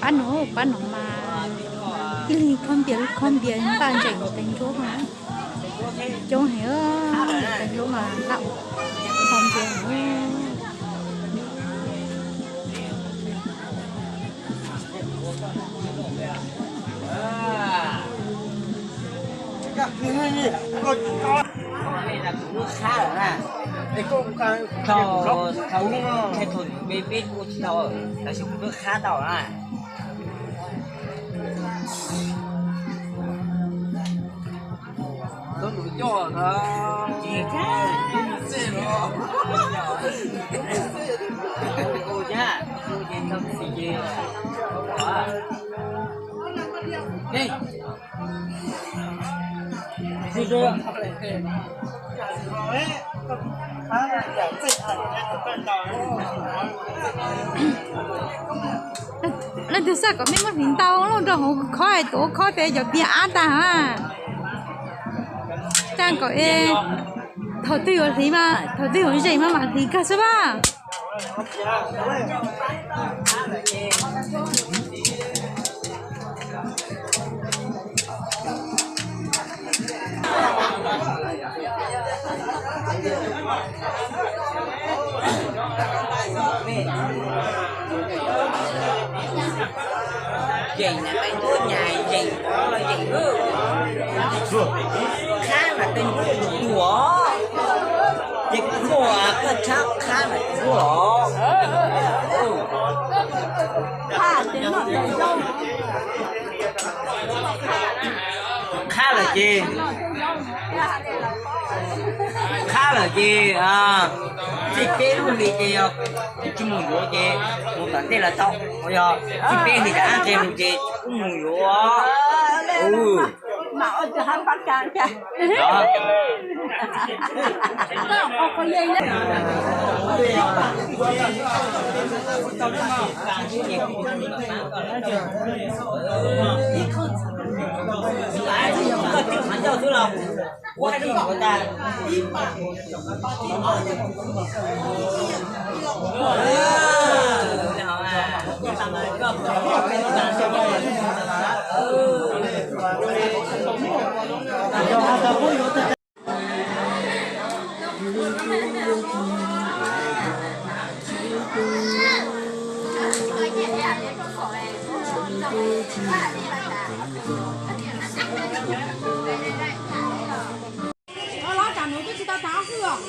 Pab no, pab no mas ib leeg khob npias lub khob npias npaj ntsees teev nruab mas coob heev, teev nruab mas laj khob npias heev. Thaum, thaum, thaum peb, peb ua tsis tau, tab sis kuv twb qhab tau na. Leej twg xav kom mej muab hliv ntau los rau hauv khob es tuav khob pem cov tiag ab tag. Tag kom es thaum twg yuav hliv mas, thaum twg yuav zeem mas mam hliv kawg xwb mas. Yeem na, peb tuaj nyas yeem los yeem lawm. Qhab mas tej ntuj tuaj, ces kuv muaj koj tshab qhab mas kuv los. Qhab lawm ces, qhab lawm ces txij peb lub hli ces yog tsis mus yuav ces mus tom ntej los tau, yog txij peb hlis rov qab nqis mus ces kuj mus yuav. Los tsam nuv twb tsis tau tsaav hwj os.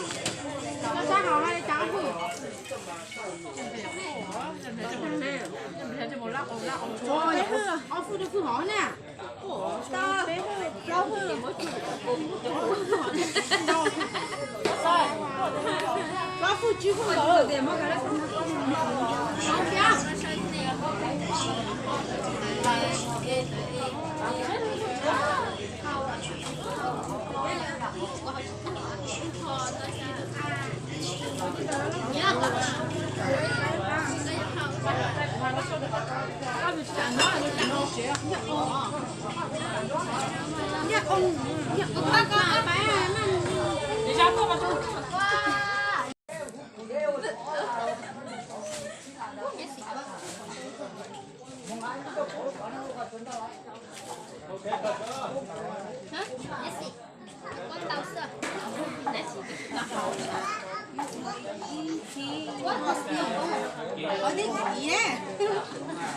Los sab hauv hais tsaav hwj. Ob hwj rau hwj hov na. Plaub hwj tsib hwj.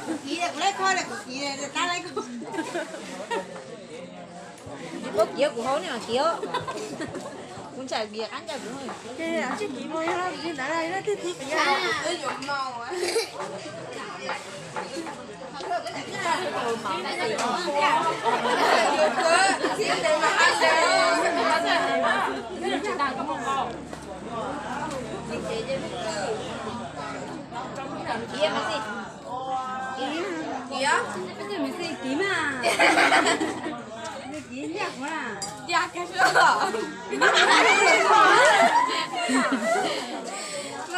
Kuv kiv, kuv laij kho, kuv kiv, tab laij kho. Koj kiv kuv hauv nej kiv, kuv ntshai vim qab ncauj kuv. Ces tsij kiv mus yog ntawd twb thib kiv. Kiv mas xij. Kiv mas xij, kiv mas. Ncaj kuv na. Ncaj kag siab. Maj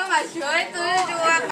mam xyuas ib tug zuj zus